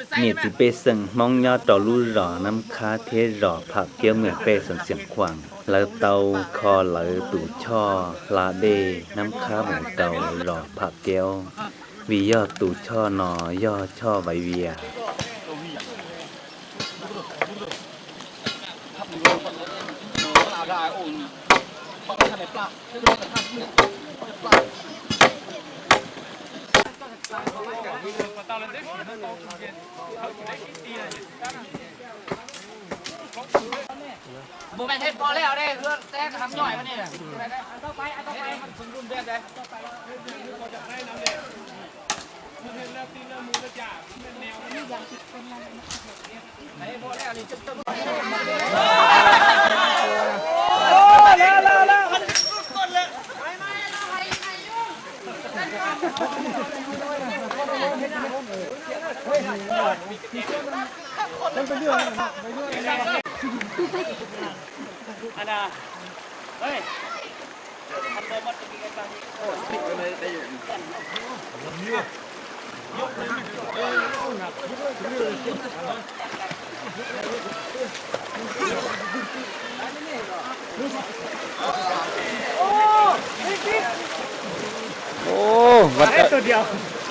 Niam txiv pej xeem Hmoob nyob rau lub zos Nab Khab thiab zos Pham Kiab, mem pej xeem Xiav Khuam, lawv tau kho lawv tus choj hla dej Nab Khab mus rau zos Pham Kiab, vim yog tus choj no yog choj Vais Vias.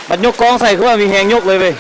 Vaj nyuj koob xais kuj mas heev nyuj li ve.